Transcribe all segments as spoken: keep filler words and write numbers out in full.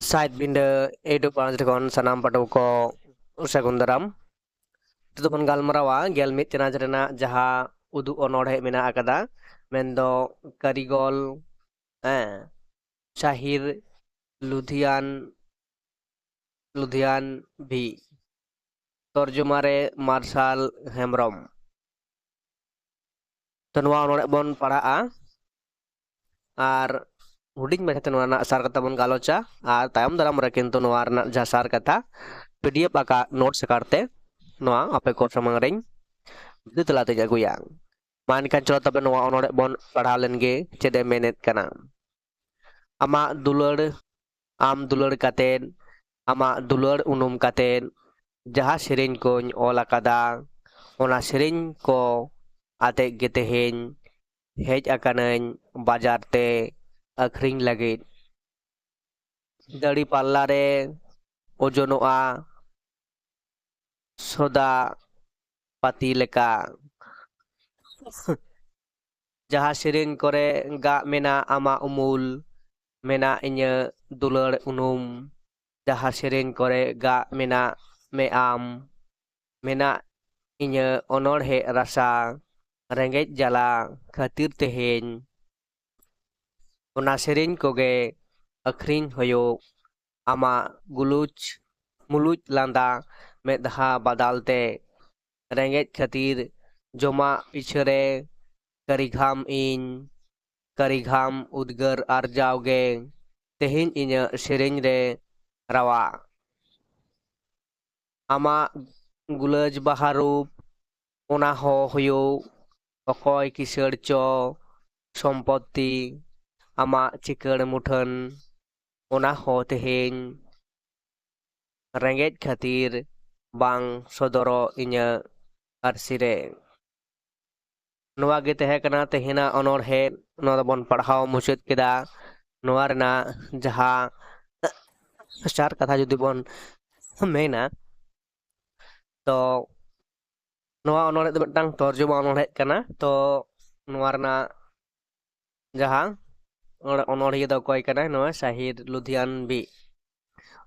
ᱥᱟᱭᱤᱛ ᱵᱤᱸᱰᱟᱹ YouTube ᱯᱟᱦᱴᱟ ᱠᱷᱚᱱ ᱥᱟᱱᱟᱢ ᱯᱟᱹᱴᱷᱩᱣᱟᱹ ᱠᱚ ᱥᱟᱹᱜᱩᱱ ᱫᱟᱨᱟᱢ᱾ ᱱᱤᱛᱚᱜ ᱫᱚᱵᱚᱱ ᱜᱟᱞᱢᱟᱨᱟᱣᱟ ᱜᱮᱞ ᱢᱤᱫ ᱪᱟᱱᱟᱪ ᱨᱮᱱᱟᱜ ᱡᱟᱦᱟᱸ ᱩᱫᱩᱜ ᱚᱱᱚᱬᱦᱮ ᱢᱮᱱᱟᱜ ᱟᱠᱟᱫᱟ, ᱢᱮᱱᱫᱚ ᱠᱟᱹᱨᱤᱜᱚᱞ, ᱦᱮᱸ, ᱥᱟᱦᱤᱨ ᱞᱩᱫᱷᱤᱭᱟᱱ, ᱞᱩᱫᱷᱤᱭᱟᱱ ᱵᱷᱤ, ᱛᱚᱨᱡᱚᱢᱟ ᱨᱮ ᱢᱟᱨᱥᱟᱞ ᱦᱮᱢᱵᱨᱚᱢ᱾ ᱛᱚ, ᱱᱚᱣᱟ ᱚᱱᱚᱬᱦᱮ ᱵᱚᱱ ᱯᱟᱲᱦᱟᱜᱼᱟ ᱟᱨ ᱦᱩᱰᱤᱧ ᱢᱟᱪᱷᱟᱛᱮ ᱱᱚᱣᱟ ᱨᱮᱱᱟᱜ ᱥᱟᱨ ᱠᱟᱛᱷᱟ ᱵᱚᱱ ᱜᱟᱞᱚᱪᱟ, ᱟᱨ ᱛᱟᱭᱚᱢ ᱫᱟᱨᱟᱢ ᱨᱮ ᱠᱤᱱᱛᱩ ᱱᱚᱣᱟ ᱨᱮᱱᱟᱜ ᱡᱟᱦᱟᱸ ᱥᱟᱨ ᱠᱟᱛᱷᱟ PDF ᱟᱠᱟᱫ notes ᱟᱠᱟᱨ ᱛᱮ ᱱᱚᱣᱟ ᱟᱯᱮ ᱠᱚ ᱥᱟᱢᱟᱝ ᱨᱮᱧ video ᱛᱟᱞᱟᱛᱮᱧ ᱟᱹᱜᱩᱭᱟ᱾ ᱢᱟ ᱮᱱᱠᱷᱟᱱ ᱪᱚᱞᱚ ᱛᱚᱵᱮ ᱱᱚᱣᱟ ᱚᱱᱚᱬᱦᱮ ᱵᱚᱱ ᱯᱟᱲᱦᱟᱣ ᱞᱮᱱᱜᱮ, ᱪᱮᱫ ᱮ ᱢᱮᱱᱮᱫ ᱠᱟᱱᱟ᱾ ᱟᱢᱟᱜ ᱫᱩᱞᱟᱹᱲ, ᱟᱢ ᱫᱩᱞᱟᱹᱲ ᱠᱟᱛᱮᱫ, ᱟᱢᱟᱜ ᱫᱩᱞᱟᱹᱲ ᱩᱱᱩᱢ ᱠᱟᱛᱮᱫ, ᱡᱟᱦᱟᱸ ᱥᱮᱨᱮᱧ ᱠᱚᱧ ᱚᱞ ᱟᱠᱟᱫᱟ, ᱚᱱᱟ ᱥᱮᱨᱮᱧ ᱠᱚ ᱟᱛᱮᱫ ᱜᱮ ᱛᱮᱦᱮᱧ ᱦᱮᱡ ᱟᱠᱟᱱᱟᱹᱧ ᱵᱟᱡᱟᱨ ᱛᱮ ᱟᱹᱠᱷᱨᱤᱧ ᱞᱟᱹᱜᱤᱫ᱾ ᱫᱟᱹᱲᱤ ᱯᱟᱞᱞᱟ ᱨᱮ ᱳᱡᱚᱱᱚᱜᱼᱟ ᱥᱚᱫᱟ ᱯᱟᱹᱛᱤ ᱞᱮᱠᱟ᱾ ᱡᱟᱦᱟᱸ ᱥᱮᱨᱮᱧ ᱠᱚᱨᱮ ᱜᱟᱜ ᱢᱮᱱᱟᱜ ᱟᱢᱟᱜ ᱩᱢᱩᱞ, ᱢᱮᱱᱟᱜ ᱤᱧᱟᱹᱜ ᱫᱩᱞᱟᱹᱲ ᱩᱱᱩᱢ᱾ ᱡᱟᱦᱟᱸ ᱥᱮᱨᱮᱧ ᱠᱚᱨᱮ ᱜᱟᱜ ᱢᱮᱱᱟᱜ ᱢᱮ ᱟᱢ, ᱢᱮᱱᱟᱜ ᱤᱧᱟᱹᱜ ᱚᱱᱚᱬᱦᱮ ᱨᱟᱥᱟ, ᱨᱮᱸᱜᱮᱡ ᱡᱟᱞᱟ ᱠᱷᱟᱹᱛᱤᱨ ᱛᱮᱦᱮᱧ ᱚᱱᱟ ᱥᱮᱨᱮᱧ ᱠᱚᱜᱮ ᱟᱹᱠᱷᱨᱤᱧ ᱦᱩᱭᱩᱜ᱾ ᱟᱢᱟᱜ ᱜᱩᱞᱩᱡ ᱢᱩᱞᱩᱡ ᱞᱟᱸᱫᱟ ᱢᱮᱫᱦᱟ ᱵᱟᱫᱟᱞ ᱛᱮ, ᱨᱮᱸᱜᱮᱡ ᱠᱷᱟᱹᱛᱤᱨ ᱡᱚᱢᱟᱜ ᱯᱤᱪᱷᱟᱹ ᱨᱮ ᱠᱟᱹᱨᱤᱜᱷᱟᱢ ᱤᱧ, ᱠᱟᱹᱨᱤᱜᱷᱟᱢ ᱩᱫᱽᱜᱟᱹᱨ ᱟᱨᱡᱟᱣ ᱜᱮ ᱛᱮᱦᱮᱧ ᱤᱧᱟᱹᱜ ᱥᱮᱨᱮᱧ ᱨᱮ ᱨᱟᱣᱟᱜ᱾ ᱟᱢᱟᱜ ᱜᱩᱞᱟᱹᱡ ᱵᱟᱦᱟ ᱨᱩᱯ, ᱚᱱᱟ ᱦᱚᱸ ᱦᱩᱭᱩᱜ ᱚᱠᱚᱭ ᱠᱤᱥᱟᱹᱬ ᱪᱚ ᱥᱚᱢᱯᱚᱛᱛᱤ, ᱟᱢᱟᱜ ᱪᱤᱠᱟᱹᱲ ᱢᱩᱴᱷᱟᱹᱱ, ᱚᱱᱟ ᱦᱚᱸ ᱛᱮᱦᱮᱧ ᱨᱮᱸᱜᱮᱡ ᱠᱷᱟᱹᱛᱤᱨ ᱵᱟᱝ ᱥᱚᱫᱚᱨᱚᱜ ᱤᱧᱟᱹᱜ ᱟᱹᱨᱥᱤ ᱨᱮ᱾ ᱱᱚᱣᱟ ᱜᱮ ᱛᱟᱦᱮᱸ ᱠᱟᱱᱟ ᱛᱮᱦᱮᱧᱟᱜ ᱚᱱᱚᱬᱦᱮ᱾ ᱱᱚᱣᱟ ᱫᱚᱵᱚᱱ ᱯᱟᱲᱦᱟᱣ ᱢᱩᱪᱟᱹᱫ ᱠᱮᱫᱟ᱾ ᱱᱚᱣᱟ ᱨᱮᱱᱟᱜ ᱡᱟᱦᱟᱸ ᱥᱟᱨ ᱠᱟᱛᱷᱟ ᱡᱩᱫᱤ ᱵᱚᱱ ᱢᱮᱱᱟ, ᱛᱚ ᱱᱚᱣᱟ ᱚᱱᱚᱬᱦᱮ ᱫᱚ ᱢᱤᱫᱴᱟᱝ ᱛᱚᱨᱡᱚᱢᱟ ᱚᱱᱚᱬᱦᱮ ᱠᱟᱱᱟ᱾ ᱛᱚ ᱱᱚᱣᱟ ᱨᱮᱱᱟᱜ ᱡᱟᱦᱟᱸ ᱚᱱ-, ᱚᱱᱚᱬᱦᱤᱭᱟᱹ ᱫᱚ ᱚᱠᱚᱭ ᱠᱟᱱᱟᱭ? ᱱᱚᱣᱟ ᱥᱟᱦᱤᱨ ᱞᱩᱫᱷᱤᱭᱟᱱᱵᱷᱤ᱾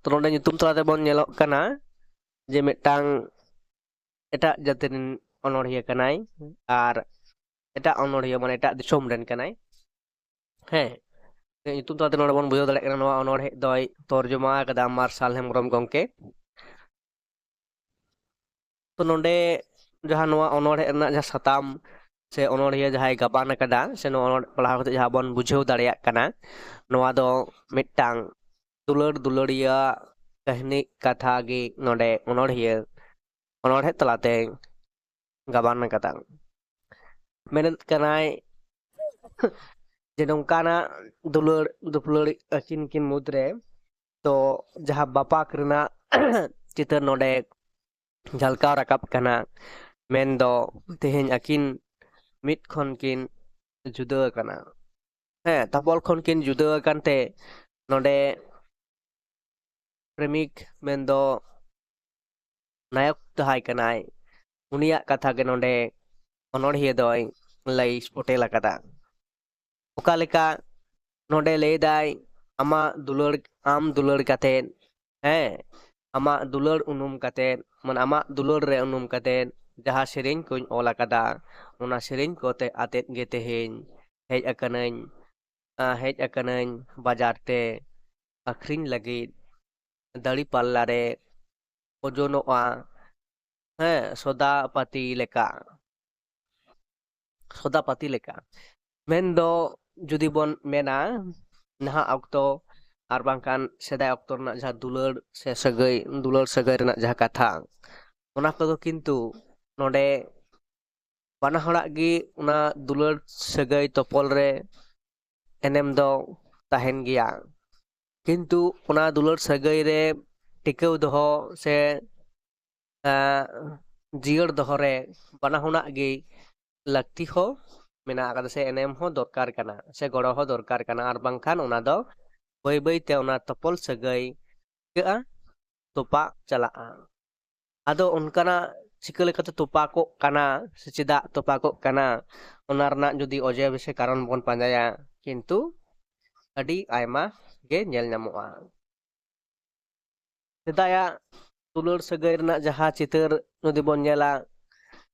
ᱛᱚ ᱱᱚᱰᱮ ᱧᱩᱛᱩᱢ ᱛᱟᱞᱟ ᱛᱮᱵᱚᱱ ᱧᱮᱞᱚᱜ ᱠᱟᱱᱟ ᱡᱮ ᱢᱤᱫᱴᱟᱝ ᱮᱴᱟᱜ ᱡᱟᱹᱛᱤ ᱨᱮᱱ ᱚᱱᱚᱬᱦᱤᱭᱟᱹ ᱠᱟᱱᱟᱭ ᱟᱨ ᱮᱴᱟᱜ ᱚᱱᱚᱬᱦᱤᱭᱟᱹ ᱢᱟᱱᱮ ᱮᱴᱟᱜ ᱫᱤᱥᱚᱢ ᱨᱮᱱ ᱠᱟᱱᱟᱭ᱾ ᱦᱮᱸ, ᱧᱩᱛᱩᱢ ᱛᱟᱞᱟᱛᱮ ᱱᱚᱰᱮ ᱵᱚᱱ ᱵᱩᱡᱷᱟᱹᱣ ᱫᱟᱲᱮᱭᱟᱜ ᱠᱟᱱᱟ ᱱᱚᱣᱟ ᱚᱱᱚᱬᱦᱮ ᱫᱚᱭ ᱛᱚᱨᱡᱚᱢᱟ ᱟᱠᱟᱫᱟ ᱢᱟᱨᱥᱟᱞ ᱦᱮᱢᱵᱨᱚᱢ ᱜᱚᱢᱠᱮ᱾ ᱛᱚ ᱱᱚᱰᱮ ᱡᱟᱦᱟᱸ ᱱᱚᱣᱟ ᱚᱱᱚᱬᱦᱮ ᱨᱮᱱᱟᱜ ᱡᱟᱦᱟᱸ ᱥᱟᱛᱟᱢ ᱥᱮ ᱚᱱᱚᱬᱦᱤᱭᱟᱹ ᱡᱟᱦᱟᱸᱭ ᱜᱟᱵᱟᱱ ᱟᱠᱟᱫᱟ ᱥᱮ ᱱᱚᱣᱟ ᱚᱱᱚᱬᱦᱮ ᱯᱟᱲᱦᱟᱣ ᱠᱟᱛᱮ ᱡᱟᱦᱟᱸ ᱵᱚᱱ ᱵᱩᱡᱷᱟᱹᱣ ᱫᱟᱲᱮᱭᱟᱜ ᱠᱟᱱᱟ, ᱱᱚᱣᱟ ᱫᱚ ᱢᱤᱫᱴᱟᱝ ᱫᱩᱞᱟᱹᱲ ᱫᱩᱞᱟᱹᱲᱤᱭᱟᱹ ᱠᱟᱹᱦᱱᱤ ᱠᱟᱛᱷᱟ ᱜᱮ ᱱᱚᱰᱮ ᱚᱱᱚᱬᱦᱤᱭᱟᱹ ᱚᱱᱚᱬᱦᱮ ᱛᱟᱞᱟᱛᱮ ᱜᱟᱵᱟᱱ ᱟᱠᱟᱫᱟ᱾ ᱢᱮᱱᱮᱫ ᱠᱟᱱᱟᱭ ᱡᱮ ᱱᱚᱝᱠᱟᱱᱟᱜ ᱫᱩᱞᱟᱹᱲ ᱫᱩᱯᱞᱟᱹᱲ ᱟᱹᱠᱤᱱ ᱠᱤᱱ ᱢᱩᱫᱽᱨᱮ ᱛᱚ ᱡᱟᱦᱟᱸ ᱵᱟᱯᱟᱠ ᱨᱮᱱᱟᱜ ᱪᱤᱛᱟᱹᱨ ᱱᱚᱰᱮ ᱡᱷᱟᱞᱠᱟᱣ ᱨᱟᱠᱟᱵ ᱠᱟᱱᱟ, ᱢᱮᱱᱫᱚ ᱛᱮᱦᱮᱧ ᱟᱹᱠᱤᱱ ᱢᱤᱫ ᱠᱷᱚᱱ ᱠᱤᱱ ᱡᱩᱫᱟᱹ ᱟᱠᱟᱱᱟ᱾ ᱦᱮᱸ, ᱛᱟᱯᱚᱞ ᱠᱷᱚᱱ ᱠᱤᱱ ᱡᱩᱫᱟᱹ ᱟᱠᱟᱱ ᱛᱮ ᱱᱚᱰᱮ ᱯᱨᱮᱢᱤᱠ ᱢᱮᱱᱫᱚ ᱱᱟᱭᱚᱠ ᱡᱟᱦᱟᱸᱭ ᱠᱟᱱᱟᱭ, ᱩᱱᱤᱭᱟᱜ ᱠᱟᱛᱷᱟ ᱜᱮ ᱱᱚᱰᱮ ᱚᱱᱚᱬᱦᱤᱭᱟᱹ ᱫᱚᱭ ᱞᱟᱹᱭ ᱯᱷᱚᱴᱮᱞ ᱟᱠᱟᱫᱟ᱾ ᱚᱠᱟ ᱞᱮᱠᱟ ᱱᱚᱰᱮ ᱞᱟᱹᱭᱫᱟᱭ, ᱟᱢᱟᱜ ᱫᱩᱞᱟᱹᱲ, ᱟᱢ ᱫᱩᱞᱟᱹᱲ ᱠᱟᱛᱮᱫ, ᱦᱮᱸ, ᱟᱢᱟᱜ ᱫᱩᱞᱟᱹᱲ ᱩᱱᱩᱢ ᱠᱟᱛᱮᱫ, ᱢᱟᱱᱮ ᱟᱢᱟᱜ ᱫᱩᱞᱟᱹᱲ ᱨᱮ ᱩᱱᱩᱢ ᱠᱟᱛᱮᱫ ᱡᱟᱦᱟᱸ ᱥᱮᱨᱮᱧ ᱠᱚᱧ ᱚᱞ ᱟᱠᱟᱫᱟ, ᱚᱱᱟ ᱥᱮᱨᱮᱧ ᱠᱚᱛᱮ ᱟᱛᱮᱫ ᱜᱮ ᱛᱮᱦᱮᱧ ᱦᱮᱡ ᱟᱠᱟᱱᱟᱹᱧ, ᱟ, ᱦᱮᱡ ᱟᱠᱟᱱᱟᱹᱧ ᱵᱟᱡᱟᱨ ᱛᱮ ᱟᱹᱠᱷᱨᱤᱧ ᱞᱟᱹᱜᱤᱫ᱾ ᱫᱟᱲᱤ ᱯᱟᱞᱞᱟ ᱨᱮ ᱳᱡᱚᱱᱚᱜᱼᱟ, ᱦᱮᱸ, ᱥᱚᱫᱟ ᱯᱟᱹᱛᱤ ᱞᱮᱠᱟ, ᱥᱚᱫᱟ ᱯᱟᱹᱛᱤ ᱞᱮᱠᱟ᱾ ᱢᱮᱱᱫᱚ ᱡᱩᱫᱤ ᱵᱚᱱ ᱢᱮᱱᱟ ᱱᱟᱦᱟᱜ ᱚᱠᱛᱚ ᱟᱨ ᱵᱟᱝᱠᱷᱟᱱ ᱥᱮᱫᱟᱭ ᱚᱠᱛᱚ ᱨᱮᱱᱟᱜ ᱡᱟᱦᱟᱸ ᱫᱩᱞᱟᱹᱲ ᱥᱮ ᱥᱟᱹᱜᱟᱹᱭ, ᱫᱩᱞᱟᱹᱲ ᱥᱟᱹᱜᱟᱹᱭ ᱨᱮᱱᱟᱜ ᱡᱟᱦᱟᱸ ᱠᱟᱛᱷᱟ, ᱚᱱᱟ ᱠᱚᱫᱚ ᱠᱤᱱᱛᱩ ᱱᱚᱰᱮ ᱵᱟᱱᱟ ᱦᱚᱲᱟᱜ ᱜᱮ ᱚᱱᱟ ᱫᱩᱞᱟᱹᱲ ᱥᱟᱹᱜᱟᱹᱭ ᱛᱚᱯᱚᱞ ᱨᱮ ᱮᱱᱮᱢ ᱫᱚ ᱛᱟᱦᱮᱱ ᱜᱮᱭᱟ᱾ ᱠᱤᱱᱛᱩ ᱚᱱᱟ ᱫᱩᱞᱟᱹᱲ ᱥᱟᱹᱜᱟᱹᱭ ᱨᱮ ᱴᱤᱠᱟᱹᱣ ᱫᱚᱦᱚ ᱥᱮ, ᱮᱸ, ᱡᱤᱭᱟᱹᱲ ᱫᱚᱦᱚ ᱨᱮ ᱵᱟᱱᱟ ᱦᱚᱲᱟᱜ ᱜᱮ ᱞᱟᱹᱠᱛᱤ ᱦᱚᱸ ᱢᱮᱱᱟᱜ ᱟᱠᱟᱫᱟ ᱥᱮ ᱮᱱᱮᱢ ᱦᱚᱸ ᱫᱚᱨᱠᱟᱨ ᱠᱟᱱᱟ ᱥᱮ ᱜᱚᱲᱚ ᱦᱚᱸ ᱫᱚᱨᱠᱟᱨ ᱠᱟᱱᱟ, ᱟᱨ ᱵᱟᱝᱠᱷᱟᱱ ᱚᱱᱟ ᱫᱚ ᱵᱟᱹᱭ ᱵᱟᱹᱭ ᱛᱮ ᱚᱱᱟ ᱛᱚᱯᱚᱞ ᱥᱟᱹᱜᱟᱹᱭ ᱪᱤᱠᱟᱹᱜᱼᱟ? ᱛᱚᱯᱟᱜ ᱪᱟᱞᱟᱜᱼᱟ᱾ ᱟᱫᱚ ᱚᱱᱠᱟᱱᱟᱜ ᱪᱤᱠᱟᱹ ᱞᱮᱠᱟᱛᱮ ᱛᱚᱯᱟᱜᱚᱜ ᱠᱟᱱᱟ ᱥᱮ ᱪᱮᱫᱟᱜ ᱛᱚᱯᱟᱜᱚᱜ ᱠᱟᱱᱟ, ᱚᱱᱟ ᱨᱮᱱᱟᱜ ᱡᱩᱫᱤ ᱚᱡᱮ ᱥᱮ ᱠᱟᱨᱚᱱ ᱵᱚᱱ ᱯᱟᱸᱡᱟᱭᱟ, ᱠᱤᱱᱛᱩ ᱟᱹᱰᱤ ᱟᱭᱢᱟ ᱜᱮ ᱧᱮᱞ ᱧᱟᱢᱚᱜᱼᱟ᱾ ᱥᱮᱫᱟᱭᱟᱜ ᱫᱩᱞᱟᱹᱲ ᱥᱟᱹᱜᱟᱹᱭ ᱨᱮᱱᱟᱜ ᱡᱟᱦᱟᱸ ᱪᱤᱛᱟᱹᱨ ᱡᱩᱫᱤ ᱵᱚᱱ ᱧᱮᱞᱟ,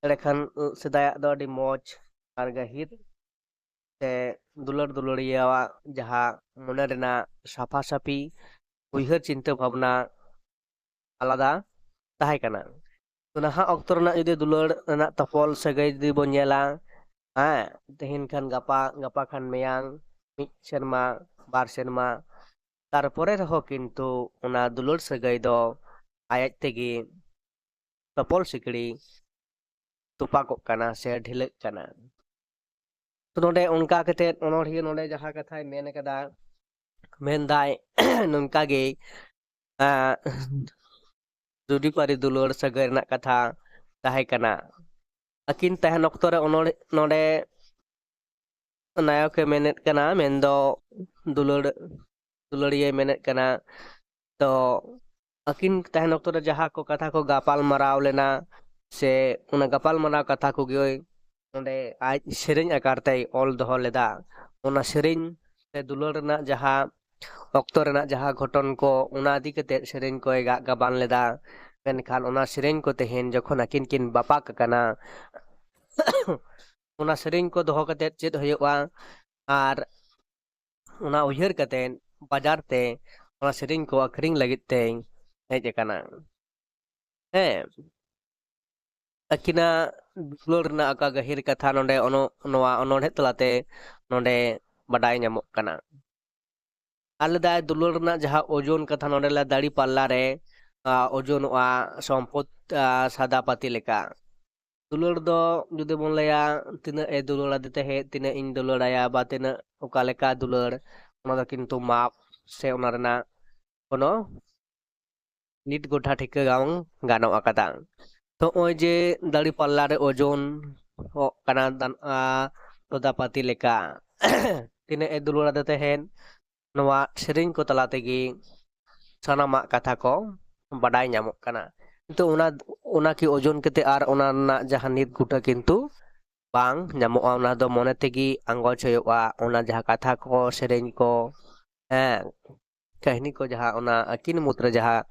ᱮᱸᱰᱮᱠᱷᱟᱱ ᱥᱮᱫᱟᱭᱟᱜ ᱫᱚ ᱟᱹᱰᱤ ᱢᱚᱡᱽ ᱟᱨ ᱜᱟᱹᱦᱤᱨ ᱥᱮ ᱫᱩᱞᱟᱹᱲ ᱫᱩᱞᱟᱹᱲᱤᱭᱟᱹᱣᱟᱜ ᱡᱟᱦᱟᱸ ᱢᱚᱱᱮ ᱨᱮᱱᱟᱜ ᱥᱟᱯᱷᱟ ᱥᱟᱹᱯᱷᱤ ᱩᱭᱦᱟᱹᱨ ᱪᱤᱱᱛᱟᱹ ᱵᱷᱟᱵᱽᱱᱟ ᱟᱞᱟᱫᱟ ᱛᱟᱦᱮᱸ ᱠᱟᱱᱟ᱾ ᱛᱚ, ᱱᱟᱦᱟᱜ ᱚᱠᱛᱚ ᱨᱮᱱᱟᱜ ᱡᱩᱫᱤ ᱫᱩᱞᱟᱹᱲ ᱨᱮᱱᱟᱜ ᱛᱚᱯᱚᱞ ᱥᱟᱹᱜᱟᱹᱭ ᱡᱩᱫᱤ ᱵᱚᱱ ᱧᱮᱞᱟ, ᱦᱮᱸ, ᱛᱮᱦᱮᱧ ᱠᱷᱟᱱ ᱜᱟᱯᱟ, ᱜᱟᱯᱟ ᱠᱷᱟᱱ ᱢᱮᱭᱟᱝ, ᱢᱤᱫ ᱥᱮᱨᱢᱟ, ᱵᱟᱨ ᱥᱮᱨᱢᱟ, ᱛᱟᱨᱯᱚᱨᱮ ᱨᱮᱦᱚᱸ ᱠᱤᱱᱛᱩ ᱚᱱᱟ ᱫᱩᱞᱟᱹᱲ ᱥᱟᱹᱜᱟᱹᱭ ᱫᱚ ᱟᱡ ᱟᱡ ᱛᱮᱜᱮ ᱛᱚᱯᱚᱞ ᱥᱤᱠᱲᱤ ᱛᱚᱯᱟᱜᱚᱜ ᱠᱟᱱᱟ ᱥᱮ ᱰᱷᱤᱞᱟᱹᱜ ᱠᱟᱱᱟ᱾ ᱛᱚ, ᱱᱚᱰᱮ ᱚᱱᱠᱟ ᱠᱟᱛᱮᱫ ᱚᱱᱚᱬᱦᱤᱭᱟᱹ ᱱᱚᱰᱮ ᱡᱟᱦᱟᱸ ᱠᱟᱛᱷᱟᱭ ᱢᱮᱱ ᱠᱟᱫᱟ, ᱢᱮᱱᱫᱟᱭ ᱱᱚᱝᱠᱟ ᱜᱮ, ᱟᱸ, ᱡᱩᱨᱤᱯᱟᱹᱨᱤ ᱫᱩᱞᱟᱹᱲ ᱥᱟᱹᱜᱟᱹᱭ ᱨᱮᱱᱟᱜ ᱠᱟᱛᱷᱟ ᱛᱟᱦᱮᱸ ᱠᱟᱱᱟ᱾ ᱟᱹᱠᱤᱱ ᱛᱟᱦᱮᱱ ᱚᱠᱛᱚ ᱨᱮ ᱚᱱᱚᱲ-, ᱱᱚᱰᱮ ᱱᱟᱭᱚᱠᱮ ᱢᱮᱱᱮᱫ ᱠᱟᱱᱟ, ᱢᱮᱱᱫᱚ ᱫᱩᱞᱟᱹᱲ, ᱫᱩᱞᱟᱹᱲᱤᱭᱟᱹᱭ ᱢᱮᱱᱮᱫ ᱠᱟᱱᱟ᱾ ᱛᱚ, ᱟᱹᱠᱤᱱ ᱛᱟᱦᱮᱱ ᱚᱠᱛᱚ ᱨᱮ ᱡᱟᱦᱟᱸ ᱠᱚ ᱠᱟᱛᱷᱟ ᱠᱚ ᱜᱟᱯᱟᱞ ᱢᱟᱨᱟᱣ ᱞᱮᱱᱟ, ᱥᱮ ᱚᱱᱟ ᱜᱟᱯᱟᱞ ᱢᱟᱨᱟᱣ ᱠᱟᱛᱷᱟ ᱠᱚᱜᱮ ᱱᱚᱰᱮ ᱟᱡ ᱥᱮᱨᱮᱧ ᱟᱠᱟᱨ ᱛᱮᱭ ᱚᱞ ᱫᱚᱦᱚ ᱞᱮᱫᱟ᱾ ᱚᱱᱟ ᱥᱮᱨᱮᱧ ᱥᱮ ᱫᱩᱞᱟᱹᱲ ᱨᱮᱱᱟᱜ ᱡᱟᱦᱟᱸ ᱚᱠᱛᱚ ᱨᱮᱱᱟᱜ ᱡᱟᱦᱟᱸ ᱜᱷᱚᱴᱚᱱ ᱠᱚ, ᱚᱱᱟ ᱤᱫᱤ ᱠᱟᱛᱮᱫ ᱥᱮᱨᱮᱧ ᱠᱚᱭ ᱜᱟᱜ ᱜᱟᱵᱟᱱ ᱞᱮᱫᱟ᱾ ᱢᱮᱱᱠᱷᱟᱱ ᱚᱱᱟ ᱥᱮᱨᱮᱧ ᱠᱚ ᱛᱮᱦᱮᱧ ᱡᱚᱠᱷᱚᱱ ᱟᱹᱠᱤᱱ ᱠᱤᱱ ᱵᱟᱯᱟᱠ ᱟᱠᱟᱱᱟ, ᱚᱱᱟ ᱥᱮᱨᱮᱧ ᱠᱚ ᱫᱚᱦᱚ ᱠᱟᱛᱮᱫ ᱪᱮᱫ ᱦᱩᱭᱩᱜᱼᱟ, ᱟᱨ ᱚᱱᱟ ᱩᱭᱦᱟᱹᱨ ᱠᱟᱛᱮᱫ ᱵᱟᱡᱟᱨ ᱛᱮ ᱚᱱᱟ ᱥᱮᱨᱮᱧ ᱠᱚ ᱟᱹᱠᱷᱨᱤᱧ ᱞᱟᱹᱜᱤᱫ ᱛᱮᱭ ᱦᱮᱡ ᱟᱠᱟᱱᱟ᱾ ᱦᱮᱸ, ᱟᱹᱠᱤᱱᱟᱜ ᱫᱩᱞᱟᱹᱲ ᱨᱮᱱᱟᱜ ᱚᱠᱟ ᱜᱟᱹᱦᱤᱨ ᱠᱟᱛᱷᱟ ᱱᱚᱰᱮ ᱚᱱᱚ-, ᱱᱚᱣᱟ ᱚᱱᱚᱬᱦᱮ ᱛᱟᱞᱟᱛᱮ ᱱᱚᱰᱮ ᱵᱟᱰᱟᱭ ᱧᱟᱢᱚᱜ ᱠᱟᱱᱟ᱾ ᱟᱨ ᱞᱮᱫᱟᱭ ᱫᱩᱞᱟᱹᱲ ᱨᱮᱱᱟᱜ ᱡᱟᱦᱟᱸ ᱳᱡᱚᱱ ᱠᱟᱛᱷᱟ ᱱᱚᱰᱮ ᱞᱮ ᱫᱟᱲᱤ ᱯᱟᱞᱞᱟ ᱨᱮ, ᱟ, ᱳᱡᱚᱱᱚᱜᱼᱟ ᱥᱚᱢᱯᱚᱫ, ᱟ, ᱥᱟᱫᱟ ᱯᱟᱹᱛᱤ ᱞᱮᱠᱟ᱾ ᱫᱩᱞᱟᱹᱲ ᱫᱚ ᱡᱩᱫᱤ ᱵᱚᱱ ᱞᱟᱹᱭᱟ, ᱛᱤᱱᱟᱹᱜ ᱮ ᱫᱩᱞᱟᱹᱲ ᱟᱫᱮ ᱛᱟᱦᱮᱸᱫ, ᱛᱤᱱᱟᱹᱜ ᱤᱧ ᱫᱩᱞᱟᱹᱲ ᱟᱭᱟ, ᱵᱟ ᱛᱤᱱᱟᱹᱜ ᱚᱠᱟ ᱞᱮᱠᱟ ᱫᱩᱞᱟᱹᱲ, ᱚᱱᱟ ᱫᱚ ᱠᱤᱱᱛᱩ ᱢᱟᱯ ᱥᱮ ᱚᱱᱟ ᱨᱮᱱᱟᱜ ᱠᱳᱱᱳ ᱱᱤᱛ ᱜᱚᱴᱟ ᱴᱷᱤᱠᱟᱹ ᱵᱟᱝ ᱜᱟᱱᱚᱜ ᱟᱠᱟᱫᱟ᱾ ᱛᱚ, ᱱᱚᱜᱼᱚᱭ ᱡᱮ ᱫᱟᱲᱤ ᱯᱟᱞᱞᱟ ᱨᱮ ᱳᱡᱚᱱ ᱚᱜ ᱠᱟᱱᱟ ᱫᱟᱱ-, ᱟ, ᱥᱚᱫᱟᱯᱟᱹᱛᱤ ᱞᱮᱠᱟ᱾ ᱛᱤᱱᱟᱹᱜ ᱮ ᱫᱩᱞᱟᱹᱲ ᱟᱫᱮ ᱛᱟᱦᱮᱸᱫ, ᱱᱚᱣᱟ ᱥᱮᱨᱮᱧ ᱠᱚ ᱛᱟᱞᱟ ᱛᱮᱜᱮ ᱥᱟᱱᱟᱢᱟᱜ ᱠᱟᱛᱷᱟ ᱠᱚ ᱵᱟᱰᱟᱭ ᱧᱟᱢᱚᱜ ᱠᱟᱱᱟ᱾ ᱠᱤᱱᱛᱩ ᱚᱱᱟ, ᱚᱱᱟ ᱠᱤ ᱳᱡᱚᱱ ᱠᱟᱛᱮ ᱟᱨ ᱚᱱᱟ ᱨᱮᱱᱟᱜ ᱡᱟᱦᱟᱸ ᱱᱤᱛ ᱜᱩᱴᱟᱹ ᱠᱤᱱᱛᱩ ᱵᱟᱝ ᱧᱟᱢᱚᱜᱼᱟ᱾ ᱚᱱᱟ ᱫᱚ ᱢᱚᱱᱮ ᱛᱮᱜᱮ ᱟᱸᱜᱚᱪ ᱦᱩᱭᱩᱜᱼᱟ᱾ ᱚᱱᱟ ᱡᱟᱦᱟᱸ ᱠᱟᱛᱷᱟ ᱠᱚ, ᱥᱮᱨᱮᱧ ᱠᱚ, ᱦᱮᱸ, ᱠᱟᱹᱦᱱᱤ ᱠᱚ ᱡᱟᱦᱟᱸ ᱚᱱᱟ ᱟᱹᱠᱤᱱ ᱢᱩᱫᱽᱨᱮ ᱡᱟᱦᱟᱸ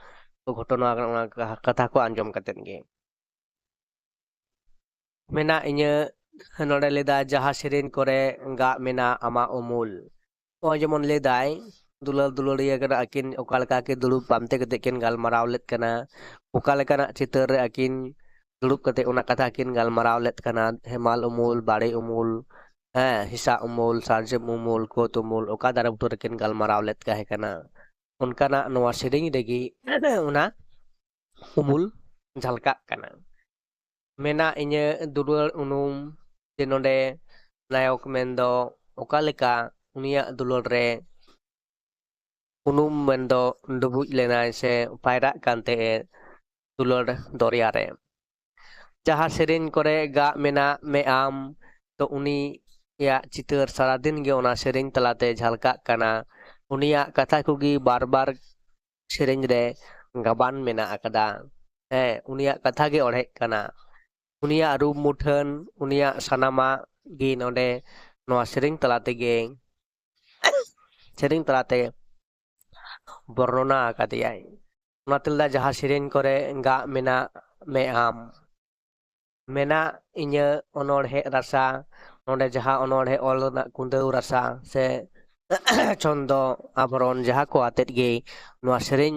ᱜᱷᱚᱴᱚᱱᱟ, ᱚᱱᱟ ᱠᱟᱛᱷᱟ ᱠᱚ ᱟᱸᱡᱚᱢ ᱠᱟᱛᱮᱫ ᱜᱮ᱾ ᱢᱮᱱᱟᱜ ᱤᱧᱟᱹᱜ ᱱᱚᱰᱮ ᱞᱟᱹᱭᱫᱟ, ᱡᱟᱦᱟᱸ ᱥᱮᱨᱮᱧ ᱠᱚᱨᱮ ᱜᱟᱜ ᱢᱮᱱᱟᱜ ᱟᱢᱟᱜ ᱩᱢᱩᱞ᱾ ᱱᱚᱜᱼᱚᱭ ᱡᱮᱢᱚᱱ ᱞᱟᱹᱭᱫᱟᱭ, ᱫᱩᱞᱟᱹᱲ ᱫᱩᱞᱟᱹᱲᱤᱭᱟᱹ ᱠᱟᱱᱟ ᱟᱹᱠᱤᱱ, ᱚᱠᱟ ᱞᱮᱠᱟ ᱠᱤᱱ ᱫᱩᱲᱩᱵ ᱯᱟᱱᱛᱮ ᱠᱟᱛᱮ ᱠᱤᱱ ᱜᱟᱞᱢᱟᱨᱟᱣ ᱞᱮᱫ ᱠᱟᱱᱟ, ᱚᱠᱟ ᱞᱮᱠᱟᱱᱟᱜ ᱪᱤᱛᱟᱹᱨ ᱨᱮ ᱟᱹᱠᱤᱱ ᱫᱩᱲᱩᱵ ᱠᱟᱛᱮ ᱚᱱᱟ ᱠᱟᱛᱷᱟ ᱠᱤᱱ ᱜᱟᱞᱢᱟᱨᱟᱣ ᱞᱮᱫ ᱠᱟᱱᱟ, ᱦᱮᱢᱟᱞ ᱩᱢᱩᱞ, ᱵᱟᱲᱮ ᱩᱢᱩᱞ, ᱦᱮᱸ, ᱦᱮᱸᱥᱟᱜ ᱩᱢᱩᱞ, ᱥᱟᱨᱡᱚᱢ ᱩᱢᱩᱞ, ᱠᱳᱫ ᱩᱢᱩᱞ, ᱚᱠᱟ ᱫᱟᱨᱮ ᱵᱩᱴᱟᱹ ᱨᱮᱠᱤᱱ ᱜᱟᱞᱢᱟᱨᱟᱣ ᱞᱮᱫ ᱛᱟᱦᱮᱸ ᱠᱟᱱᱟ, ᱚᱱᱠᱟᱱᱟᱜ ᱱᱚᱣᱟ ᱥᱮᱨᱮᱧ ᱨᱮᱜᱮ ᱚᱱᱟ ᱩᱢᱩᱞ ᱡᱷᱟᱞᱠᱟᱜ ᱠᱟᱱᱟ᱾ ᱢᱮᱱᱟᱜ ᱤᱧᱟᱹᱜ ᱫᱩᱞᱟᱹᱲ ᱩᱱᱩᱢ, ᱡᱮ ᱱᱚᱰᱮ ᱱᱟᱭᱚᱠ ᱢᱮᱱᱫᱚ ᱚᱠᱟ ᱞᱮᱠᱟ ᱩᱱᱤᱭᱟᱜ ᱫᱩᱞᱟᱹᱲ ᱨᱮ ᱩᱱᱩᱢ ᱢᱮᱱᱫᱚ ᱰᱩᱵᱩᱡ ᱞᱮᱱᱟᱭ ᱥᱮ ᱯᱟᱭᱨᱟᱜ ᱠᱟᱱ ᱛᱟᱦᱮᱸᱫ ᱫᱩᱞᱟᱹᱲ ᱫᱚᱨᱭᱟ ᱨᱮ᱾ ᱡᱟᱦᱟᱸ ᱥᱮᱨᱮᱧ ᱠᱚᱨᱮ ᱜᱟᱜ ᱢᱮᱱᱟᱜ ᱢᱮ ᱟᱢ, ᱛᱚ ᱩᱱᱤᱭᱟᱜ ᱪᱤᱛᱟᱹᱨ ᱥᱟᱨᱟᱫᱤᱱ ᱜᱮ ᱚᱱᱟ ᱥᱮᱨᱮᱧ ᱛᱟᱞᱟᱛᱮ ᱡᱷᱟᱞᱠᱟᱜ ᱠᱟᱱᱟ᱾ ᱩᱱᱤᱭᱟᱜ ᱠᱟᱛᱷᱟ ᱠᱚᱜᱮ ᱵᱟᱨ ᱵᱟᱨ ᱥᱮᱨᱮᱧ ᱨᱮ ᱜᱟᱵᱟᱱ ᱢᱮᱱᱟᱜ ᱟᱠᱟᱫᱟ᱾ ᱦᱮᱸ, ᱩᱱᱤᱭᱟᱜ ᱠᱟᱛᱷᱟ ᱜᱮ ᱚᱲᱦᱮᱜ ᱠᱟᱱᱟ᱾ ᱩᱱᱤᱭᱟᱜ ᱨᱩᱯ ᱢᱩᱴᱷᱟᱹᱱ, ᱩᱱᱤᱭᱟᱜ ᱥᱟᱱᱟᱢᱟᱜ ᱜᱮ ᱱᱚᱰᱮ ᱱᱚᱣᱟ ᱥᱮᱨᱮᱧ ᱛᱟᱞᱟ ᱛᱮᱜᱮ, ᱥᱮᱨᱮᱧ ᱛᱟᱞᱟᱛᱮ ᱵᱚᱨᱱᱚᱱᱟ ᱟᱠᱟᱫᱮᱭᱟᱭ᱾ ᱚᱱᱟ ᱛᱮᱞᱮᱫᱟ ᱡᱟᱦᱟᱸ ᱥᱮᱨᱮᱧ ᱠᱚᱨᱮ ᱜᱟᱜ ᱢᱮᱱᱟᱜ ᱢᱮ ᱟᱢ, ᱢᱮᱱᱟᱜ ᱤᱧᱟᱹᱜ ᱚᱱᱚᱬᱦᱮ ᱨᱟᱥᱟ, ᱱᱚᱰᱮ ᱡᱟᱦᱟᱸ ᱚᱱᱚᱬᱦᱮ ᱚᱞ ᱨᱮᱱᱟᱜ ᱠᱩᱸᱫᱟᱹᱣ ᱨᱟᱥᱟ ᱥᱮ ᱪᱷᱚᱱᱫᱚ ᱟᱵᱷᱨᱚᱱ ᱡᱟᱦᱟᱸ ᱠᱚ ᱟᱛᱮᱫ ᱜᱮ ᱱᱚᱣᱟ ᱥᱮᱨᱮᱧ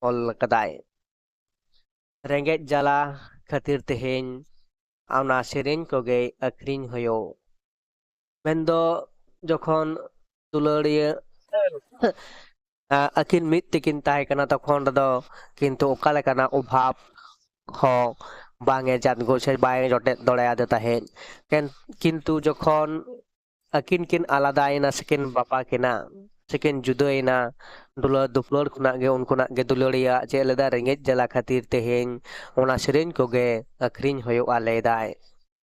ᱚᱞ ᱠᱟᱫᱟᱭ᱾ ᱨᱮᱸᱜᱮᱡ ᱡᱟᱞᱟ ᱠᱷᱟᱹᱛᱤᱨ ᱛᱮᱦᱮᱧ ᱚᱱᱟ ᱥᱮᱨᱮᱧ ᱠᱚᱜᱮ ᱟᱹᱠᱷᱨᱤᱧ ᱦᱩᱭᱩᱜ᱾ ᱢᱮᱱᱫᱚ ᱡᱚᱠᱷᱚᱱ ᱫᱩᱞᱟᱹᱲᱤᱭᱟᱹ ᱟ, ᱟᱹᱠᱤᱱ ᱢᱤᱫ ᱛᱮᱠᱤᱱ ᱛᱟᱦᱮᱸ ᱠᱟᱱᱟ, ᱛᱚᱠᱷᱚᱱ ᱨᱮᱫᱚ ᱠᱤᱱᱛᱩ ᱚᱠᱟ ᱞᱮᱠᱟᱱᱟᱜ ᱚᱵᱷᱟᱵᱽ ᱦᱚᱸ ᱵᱟᱝ ᱮ ᱡᱟᱛᱜᱚ ᱥᱮ ᱵᱟᱭ ᱡᱚᱴᱮᱫ ᱫᱟᱲᱮᱭᱟᱫᱮ ᱛᱟᱦᱮᱸᱫ᱾ ᱠᱮᱱ-, ᱠᱤᱱᱛᱩ ᱡᱚᱠᱷᱚᱱ ᱟᱹᱠᱤᱱ ᱠᱤᱱ ᱟᱞᱟᱫᱟᱭᱮᱱᱟ ᱥᱮᱠᱤᱱ ᱵᱟᱯᱟ ᱠᱤᱱᱟ, ᱥᱮᱠᱤᱱ ᱡᱩᱫᱟᱹᱭᱮᱱᱟ, ᱫᱩᱞᱟᱹᱲ ᱫᱩᱯᱞᱟᱹᱲ ᱠᱷᱚᱱᱟᱜ ᱜᱮ ᱩᱱᱠᱩᱱᱟᱜ ᱜᱮ ᱫᱩᱞᱟᱹᱲᱤᱭᱟᱹ ᱪᱮᱫ ᱞᱮᱫᱟ, ᱨᱮᱸᱜᱮᱡ ᱡᱟᱞᱟ ᱠᱷᱟᱹᱛᱤᱨ ᱛᱮᱦᱮᱧ ᱚᱱᱟ ᱥᱮᱨᱮᱧ ᱠᱚᱜᱮ ᱟᱹᱠᱷᱨᱤᱧ ᱦᱩᱭᱩᱜᱼᱟ ᱞᱟᱹᱭᱫᱟᱭ᱾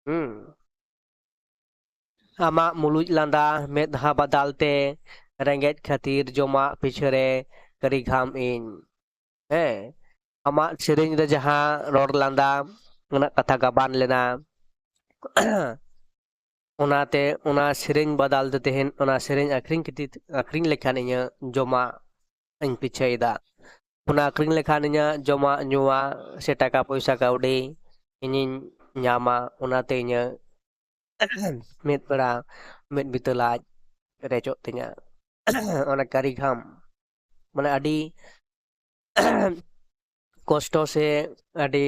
ᱦᱩᱸ᱾ ᱟᱢᱟᱜ ᱢᱩᱞᱩᱡ ᱞᱟᱸᱫᱟ ᱢᱮᱫᱦᱟ ᱵᱟᱫᱟᱞ ᱛᱮ ᱨᱮᱸᱜᱮᱡ ᱠᱷᱟᱹᱛᱤᱨ ᱡᱚᱢᱟᱜ ᱯᱤᱪᱷᱟᱹᱨᱮ ᱠᱟᱹᱨᱤ ᱜᱷᱟᱢ ᱤᱧ᱾ ᱦᱮᱸ, ᱟᱢᱟᱜ ᱥᱮᱨᱮᱧ ᱨᱮ ᱡᱟᱦᱟᱸ ᱨᱚᱲ ᱞᱟᱸᱫᱟ ᱨᱮᱱᱟᱜ ᱠᱟᱛᱷᱟ ᱜᱟᱵᱟᱱ ᱞᱮᱱᱟ, ᱚᱱᱟᱛᱮ ᱚᱱᱟ ᱥᱮᱨᱮᱧ ᱵᱟᱫᱟᱞ ᱛᱮ ᱛᱮᱦᱮᱧ ᱚᱱᱟ ᱥᱮᱨᱮᱧ ᱟᱹᱠᱷᱨᱤᱧ ᱠᱷᱟᱹᱛᱤᱨ, ᱟᱹᱠᱷᱨᱤᱧ ᱞᱮᱠᱷᱟᱱ ᱤᱧᱟᱹᱜ ᱡᱚᱢᱟᱜ ᱤᱧ ᱯᱤᱪᱷᱟᱹᱭᱮᱫᱟ᱾ ᱚᱱᱟ ᱟᱹᱠᱷᱨᱤᱧ ᱞᱮᱠᱷᱟᱱ ᱤᱧᱟᱹᱜ ᱡᱚᱢᱟᱜ ᱧᱩᱣᱟᱜ ᱥᱮ ᱴᱟᱠᱟ ᱯᱚᱭᱥᱟ ᱠᱟᱹᱣᱰᱤ ᱤᱧᱤᱧ ᱧᱟᱢᱟ, ᱚᱱᱟᱛᱮ ᱤᱧᱟᱹᱜ ᱢᱤᱫ ᱵᱮᱲᱟ ᱢᱤᱫ ᱵᱤᱛᱟᱹ ᱞᱟᱡ ᱨᱮᱪᱚᱜ ᱛᱤᱧᱟ᱾ ᱚᱱᱟ ᱠᱟᱹᱨᱤ ᱜᱷᱟᱢ ᱢᱟᱱᱮ ᱟᱹᱰᱤ ᱠᱚᱥᱴᱚ ᱥᱮ ᱟᱹᱰᱤ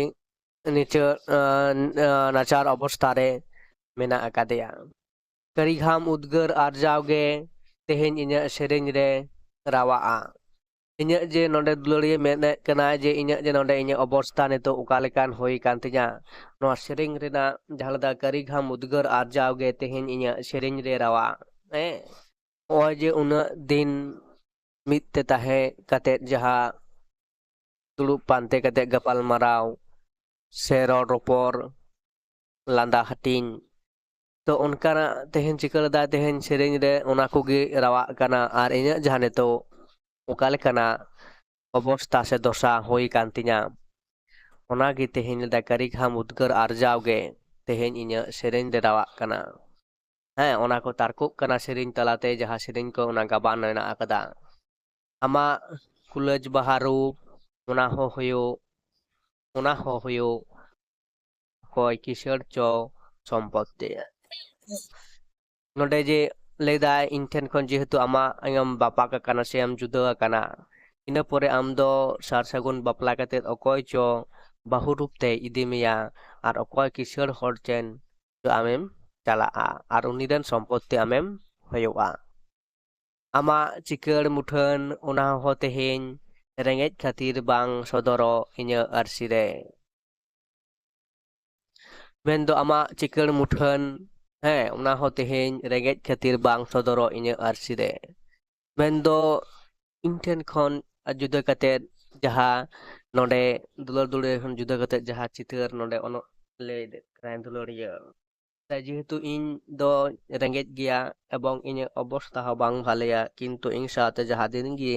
ᱱᱤᱪᱟᱹ ᱱᱟᱪᱟᱨ ᱚᱵᱚᱥᱛᱷᱟ ᱨᱮ ᱢᱮᱱᱟᱜ ᱟᱠᱟᱫᱮᱭᱟ᱾ ᱠᱟᱹᱨᱤ ᱜᱷᱟᱢ ᱩᱫᱽᱜᱟᱹᱨ ᱟᱨᱡᱟᱣ ᱜᱮ ᱛᱮᱦᱮᱧ ᱤᱧᱟᱹᱜ ᱥᱮᱨᱮᱧ ᱨᱮ ᱨᱟᱣᱟᱜᱼᱟ᱾ ᱤᱧᱟᱹᱜ ᱡᱮ ᱱᱚᱰᱮ ᱫᱩᱞᱟᱹᱲᱤᱭᱟᱹ ᱢᱮᱱᱮᱫ ᱠᱟᱱᱟᱭ ᱡᱮ ᱤᱧᱟᱹᱜ ᱡᱮ ᱱᱚᱰᱮ ᱤᱧᱟᱹᱜ ᱚᱵᱚᱥᱛᱷᱟ ᱱᱤᱛᱚᱜ ᱚᱠᱟ ᱞᱮᱠᱟᱱ ᱦᱩᱭ ᱟᱠᱟᱱ ᱛᱤᱧᱟ, ᱱᱚᱣᱟ ᱥᱮᱨᱮᱧ ᱨᱮᱱᱟᱜ ᱡᱟᱦᱟᱸ ᱞᱮᱠᱟ ᱠᱟᱹᱨᱤ ᱜᱷᱟᱢ ᱩᱫᱽᱜᱟᱹᱨ ᱟᱨᱡᱟᱣ ᱜᱮ ᱛᱮᱦᱮᱧ ᱤᱧᱟᱹᱜ ᱥᱮᱨᱮᱧ ᱨᱮ ᱨᱟᱣᱟᱜ᱾ ᱦᱮᱸ, ᱱᱚᱜᱼᱚᱭ ᱡᱮ ᱩᱱᱟᱹᱜ ᱫᱤᱱ ᱢᱤᱫ ᱛᱮ ᱛᱟᱦᱮᱸ ᱠᱟᱛᱮᱫ ᱡᱟᱦᱟᱸ ᱫᱩᱲᱩᱵ ᱯᱟᱱᱛᱮ ᱠᱟᱛᱮᱫ ᱜᱟᱯᱟᱞ ᱢᱟᱨᱟᱣ ᱥᱮ ᱨᱚᱲ ᱨᱚᱯᱚᱲ, ᱞᱟᱸᱫᱟ ᱦᱟᱹᱴᱤᱧ, ᱛᱚ ᱚᱱᱠᱟᱱᱟᱜ ᱛᱮᱦᱮᱧ ᱪᱤᱠᱟᱹ ᱞᱮᱫᱟᱭ, ᱛᱮᱦᱮᱧ ᱥᱮᱨᱮᱧ ᱨᱮ ᱚᱱᱟ ᱠᱚᱜᱮ ᱨᱟᱣᱟᱜ ᱠᱟᱱᱟ᱾ ᱟᱨ ᱤᱧᱟᱹᱜ ᱡᱟᱦᱟᱸ ᱱᱤᱛᱚᱜ ᱚᱠᱟ ᱞᱮᱠᱟᱱᱟᱜ ᱚᱵᱚᱥᱛᱟ ᱥᱮ ᱫᱚᱥᱟ ᱦᱩᱭ ᱠᱟᱱ ᱛᱤᱧᱟ, ᱚᱱᱟᱜᱮ ᱛᱮᱦᱮᱧ ᱞᱮᱫᱟ ᱠᱟᱹᱨᱤ ᱜᱷᱟᱢ ᱩᱫᱽᱜᱟᱹᱨ ᱟᱨᱡᱟᱣ ᱜᱮ ᱛᱮᱦᱮᱧ ᱤᱧᱟᱹᱜ ᱥᱮᱨᱮᱧ ᱨᱮ ᱨᱟᱣᱟᱜ ᱠᱟᱱᱟ᱾ ᱦᱮᱸ, ᱚᱱᱟ ᱠᱚ ᱛᱟᱨᱠᱚᱜ ᱠᱟᱱᱟ ᱥᱮᱨᱮᱧ ᱛᱟᱞᱟᱛᱮ, ᱡᱟᱦᱟᱸ ᱥᱮᱨᱮᱧ ᱠᱚ ᱚᱱᱟ ᱜᱟᱵᱟᱱ ᱢᱮᱱᱟᱜ ᱟᱠᱟᱫᱟ᱾ ᱟᱢᱟᱜ ᱠᱩᱞᱟᱹᱡ ᱵᱟᱦᱟ ᱨᱩᱯ, ᱚᱱᱟ ᱦᱚᱸ ᱦᱩᱭᱩᱜ, ᱚᱱᱟ ᱦᱚᱸ ᱦᱩᱭᱩᱜ, ᱚᱠᱚᱭ ᱠᱤᱥᱟᱹᱬ ᱪᱚ ᱥᱚᱢᱯᱚᱛᱛᱤ᱾ ᱱᱚᱰᱮ ᱡᱮ ᱞᱟᱹᱭᱫᱟᱭ, ᱤᱧ ᱴᱷᱮᱱ ᱠᱷᱚᱱ ᱡᱮᱦᱮᱛᱩ ᱟᱢᱟᱜ ᱟᱢ ᱵᱟᱯᱟᱠ ᱟᱠᱟᱱᱟ ᱥᱮ ᱟᱢ ᱡᱩᱫᱟᱹ ᱟᱠᱟᱱᱟ, ᱤᱱᱟᱹ ᱯᱚᱨᱮ ᱟᱢ ᱫᱚ ᱥᱟᱨ ᱥᱟᱹᱜᱩᱱ ᱵᱟᱯᱞᱟ ᱠᱟᱛᱮᱫ ᱚᱠᱚᱭ ᱪᱚ ᱵᱟᱹᱦᱩ ᱨᱩᱯ ᱛᱮᱭ ᱤᱫᱤ ᱢᱮᱭᱟ, ᱟᱨ ᱚᱠᱚᱭ ᱠᱤᱥᱟᱹᱬ ᱦᱚᱲ ᱴᱷᱮᱱ ᱪᱚ ᱟᱢᱮᱢ ᱪᱟᱞᱟᱜᱼᱟ, ᱟᱨ ᱩᱱᱤ ᱨᱮᱱ ᱥᱚᱢᱯᱚᱛᱛᱤ ᱟᱢᱮᱢ ᱦᱩᱭᱩᱜᱼᱟ᱾ ᱟᱢᱟᱜ ᱪᱤᱠᱟᱹᱲ ᱢᱩᱴᱷᱟᱹᱱ, ᱚᱱᱟ ᱦᱚᱸ ᱛᱮᱦᱮᱧ ᱨᱮᱸᱜᱮᱡ ᱠᱷᱟᱹᱛᱤᱨ ᱵᱟᱝ ᱥᱚᱫᱚᱨᱚᱜ ᱤᱧᱟᱹᱜ ᱟᱹᱨᱥᱤ ᱨᱮ᱾ ᱢᱮᱱᱫᱚ ᱟᱢᱟᱜ ᱪᱤᱠᱟᱹᱲ ᱢᱩᱴᱷᱟᱹᱱ, ᱦᱮᱸ, ᱚᱱᱟ ᱦᱚᱸ ᱛᱮᱦᱮᱧ ᱨᱮᱸᱜᱮᱡ ᱠᱷᱟᱹᱛᱤᱨ ᱵᱟᱝ ᱥᱚᱫᱚᱨᱚᱜ ᱤᱧᱟᱹᱜ ᱟᱹᱨᱥᱤ ᱨᱮ᱾ ᱢᱮᱱᱫᱚ ᱤᱧ ᱴᱷᱮᱱ ᱠᱷᱚᱱ ᱡᱩᱫᱟᱹ ᱠᱟᱛᱮᱫ ᱡᱟᱦᱟᱸ ᱱᱚᱰᱮ ᱫᱩᱞᱟᱹᱲ ᱫᱩᱞᱟᱹᱲ ᱠᱷᱚᱱ ᱡᱩᱫᱟᱹ ᱠᱟᱛᱮᱫ ᱡᱟᱦᱟᱸ ᱪᱤᱛᱟᱹᱨ ᱱᱚᱰᱮ ᱚᱱᱚ-, ᱞᱟᱹᱭ ᱠᱟᱱᱟᱭ ᱫᱩᱞᱟᱹᱲᱤᱭᱟᱹ᱾ ᱛᱟᱭ ᱡᱮᱦᱮᱛᱩ ᱤᱧ ᱫᱚ ᱨᱮᱸᱜᱮᱡ ᱜᱮᱭᱟ ᱮᱵᱚᱝ ᱤᱧᱟᱹᱜ ᱚᱵᱚᱥᱛᱟ ᱦᱚᱸ ᱵᱟᱝ ᱵᱷᱟᱞᱮᱭᱟ, ᱠᱤᱱᱛᱩ ᱤᱧ ᱥᱟᱶᱛᱮ ᱡᱟᱦᱟᱸ ᱫᱤᱱ ᱜᱮ,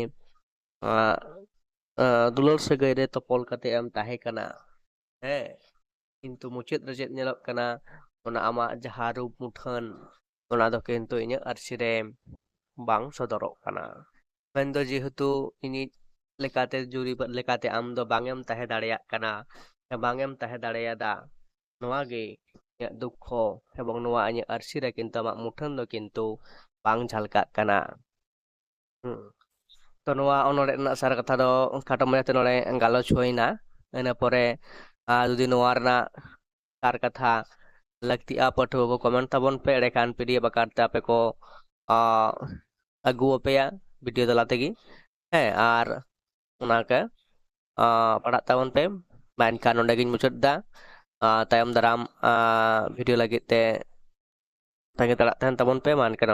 ᱟᱸ, ᱟᱸ, ᱫᱩᱞᱟᱹᱲ ᱥᱟᱹᱜᱟᱹᱭ ᱨᱮ ᱛᱚᱯᱚᱞ ᱠᱟᱛᱮ ᱮᱢ ᱛᱟᱦᱮᱸ ᱠᱟᱱᱟ, ᱦᱮᱸ, ᱠᱤᱱᱛᱩ ᱢᱩᱪᱟᱹᱫ ᱨᱮ ᱪᱮᱫ ᱧᱮᱞᱚᱜ ᱠᱟᱱᱟ, ᱚᱱᱟ ᱟᱢᱟᱜ ᱡᱟᱦᱟᱸ ᱨᱩᱯ ᱢᱩᱴᱷᱟᱹᱱ, ᱚᱱᱟ ᱫᱚ ᱠᱤᱱᱛᱩ ᱤᱧᱟᱹᱜ ᱟᱹᱨᱥᱤ ᱨᱮ ᱵᱟᱝ ᱥᱚᱫᱚᱨᱚᱜ ᱠᱟᱱᱟ᱾ ᱢᱮᱱᱫᱚ ᱡᱮᱦᱮᱛᱩ ᱤᱧᱤᱡ ᱞᱮᱠᱟᱛᱮ ᱡᱩᱨᱤ ᱞᱮᱠᱟᱛᱮ ᱟᱢ ᱫᱚ ᱵᱟᱝ ᱮᱢ ᱛᱟᱦᱮᱸ ᱫᱟᱲᱮᱭᱟᱜ ᱠᱟᱱᱟ, ᱥᱮ ᱵᱟᱝ ᱮᱢ ᱛᱟᱦᱮᱸ ᱫᱟᱲᱮᱭᱟᱫᱟ᱾ ᱱᱚᱣᱟ ᱜᱮ ᱤᱧᱟᱹᱜ ᱫᱩᱠᱠᱷᱚ ᱮᱵᱚᱝ ᱱᱚᱣᱟ ᱤᱧᱟᱹᱜ ᱟᱹᱨᱥᱤ ᱨᱮ ᱠᱤᱱᱛᱩ ᱟᱢᱟᱜ ᱢᱩᱴᱷᱟᱹᱱ ᱫᱚ ᱠᱤᱱᱛᱩ ᱵᱟᱝ ᱡᱷᱟᱞᱠᱟᱜ ᱠᱟᱱᱟ᱾ ᱦᱩᱸ᱾ ᱛᱚ, ᱱᱚᱣᱟ ᱚᱱᱚᱲᱦᱮ ᱨᱮᱱᱟᱜ ᱥᱟᱨ ᱠᱟᱛᱷᱟ ᱫᱚ ᱠᱷᱟᱴᱚ ᱢᱟᱪᱷᱟᱛᱮ ᱱᱚᱰᱮ ᱜᱟᱞᱚᱪ ᱦᱩᱭᱱᱟ᱾ ᱤᱱᱟᱹ ᱯᱚᱨᱮ, ᱟᱨ ᱡᱩᱫᱤ ᱱᱚᱣᱟ ᱨᱮᱱᱟᱜ ᱥᱟᱨ ᱠᱟᱛᱷᱟ ᱞᱟᱹᱠᱛᱤᱜᱼᱟ, ᱯᱟᱹᱴᱷᱩᱣᱟᱹ ᱠᱚ comment ᱛᱟᱵᱚᱱ ᱯᱮ, ᱮᱸᱰᱮᱠᱷᱟᱱ P D F ᱟᱠᱟᱨ ᱛᱮ ᱟᱯᱮ ᱠᱚ, ᱟ, ᱟᱹᱜᱩ ᱟᱯᱮᱭᱟ video ᱛᱟᱞᱟ ᱛᱮᱜᱮ᱾ ᱦᱮᱸ, ᱟᱨ ᱚᱱᱟ ᱠᱚ, ᱟ, ᱯᱟᱲᱦᱟᱜ ᱛᱟᱵᱚᱱ ᱯᱮ᱾ ᱢᱟ ᱮᱱᱠᱷᱟᱱ ᱱᱚᱰᱮ ᱜᱤᱧ ᱢᱩᱪᱟᱹᱫ ᱮᱫᱟ᱾ ᱟ, ᱛᱟᱭᱚᱢ ᱫᱟᱨᱟᱢ, ᱟ, video ᱞᱟᱹᱜᱤᱫ ᱛᱮ ᱛᱟᱺᱜᱤ ᱛᱟᱲᱟᱜ ᱛᱟᱦᱮᱱ ᱛᱟᱵᱚᱱ ᱯᱮ᱾ ᱢᱟ ᱮᱱᱠᱷᱟᱱ